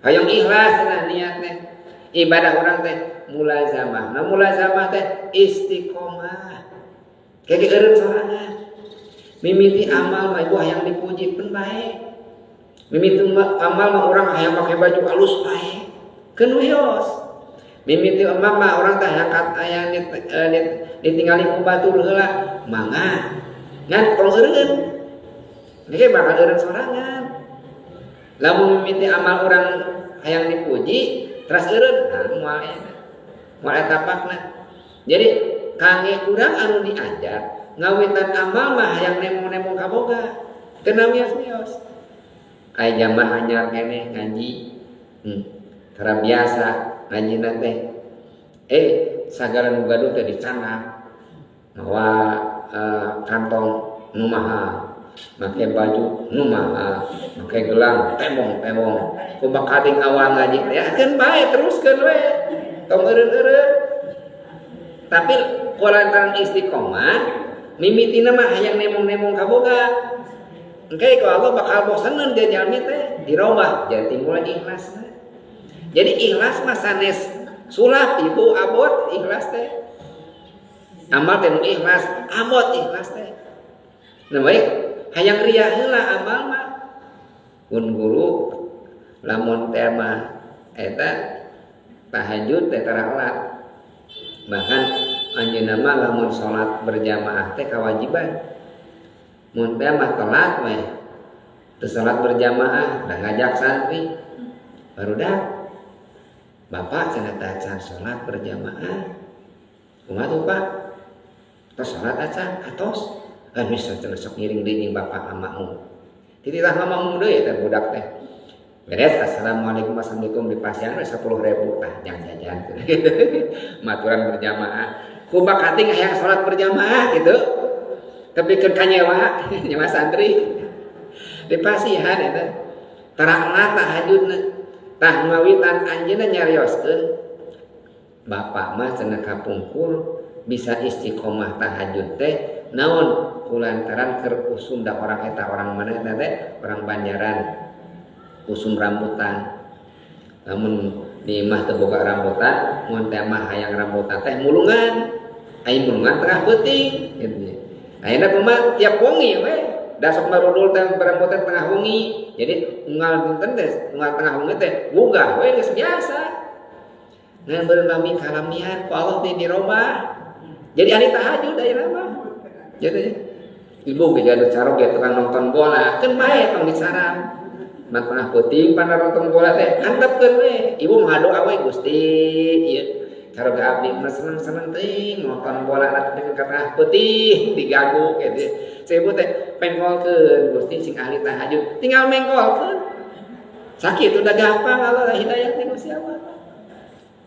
Hayang ikhlas cenah niat teh. Ibadah urang teh mulazamah. Nah mulazamah teh istiqomah. Kayak eureun sorangan. Mimiti amal mah ibu hayang dipuji pun bae. Mimiti amal mah urang hayang make baju halus bae. Keun wios. Mimiti amal mah urang teh hayang hayang ditinggali ku batur heula mangga. Ngan tong eureun. Engke bakal eureun sorangan. Lamun mimiti amal urang hayang dipuji teras eureun, nah moal eta. Moal eta tapakna. Jadi kangge urang anu diajar ngawitan amal mah hayang nemo-nemo kaboga. Teu mios-mios. Aya jamaah anyar keneh ngaji. Tara biasa ngajina teh. Sagala nu gaduh teh dicanak. Mawa kantong nu mahal, make baju nu mahal, make gelang tembong-tembong. Kumaha kating awal ngaji teh ya keun bae teruskeun we. Tong eureun-eureun. Tapi kulantaran istiqomah mimitina mah hayang nemong-nemong kaboga. Engke ku Allah bakal boseneun dia jalmi teh dirobah jadi timbul ikhlasna. Jadi ikhlas mah sanes sulap ibu abot ikhlas teh. Amal teh nu ikhlas, abot ikhlas teh. Nah baik, hayang ria heula amal mah. Pun guru lamun teh mah eta tahajud teh tara telat. Bahkan anjeunna mah lamun salat berjamaah teh kewajiban. Mun teh mah telat we. Teu salat berjamaah, da ngajak santri. Barudak bapak cenah teh acan salat berjamaah. Kumaha tuh Pak? Tos salat acan atos. Kan geus cenah sok ngiring deui jeung bapak amakmu. Tititah ngomong deui teh budak teh. Beres assalamualaikum assalamualaikum di pasian we 10.000 tah jang jajan. Maturan berjamaah. Ku bakating hayang salat berjamaah gitu. Tapi keur kanyewa, nyewa santri. Di pasihan eta. Tara tahajudna. Tah ngawitan anjeunna nyarioskeun bapak mah cenah kapungkur bisa istiqomah tahajud teh naon kulantaran keur usum da orang eta orang mana eta teh orang Banjaran usum rambutan. Lamun di imah teu boga rambutan, mun teh mah hayang rambutan teh mulungan. Ai mulungan tengah peuting gitu. Ayeuna kumaha tiap wengi we da sok marudul teh rambutan tengah wengi. Jadi unggal dinten teh unggal tengah wengi teh gugah we geus biasa. Ngan beureum lami kalamian ku Allah teh dirobah. Jadi ahli tahajud ayeuna mah. Jadi ibu ge gaduh carog ge tukang nonton bola, keun bae tong disaram. Mah tengah peuting pana nonton bola teh antepkeun we. Ibu mah doa we Gusti ieu carog abdi mah seneng-seneng teuing nonton bola na ka tengah peuting digagu kitu. Saya ibu teh pengkolkeun Gusti sing ahli tahajud tinggal mengkolkeun. Sakitu udah gampang Allah hidayah ti Gusti Allah.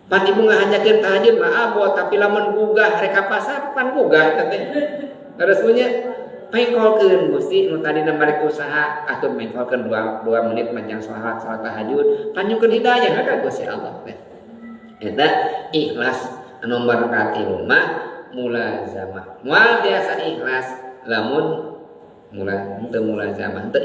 Pan ibu ngahanjakeun tahajud mah abot tapi lamun gugah rek ka pasar pan gugah eta teh. Terus punya pengkolkeun Gusti nu tadina marek usaha atuh mengkolkeun 2 menit manjang salat salat tahajud panyungkeun hidayah ka Gusti Allah teh. Eta ikhlas nomor katilu mah mulazamah. Moal biasa ikhlas lamun mula teu mulazamah teu.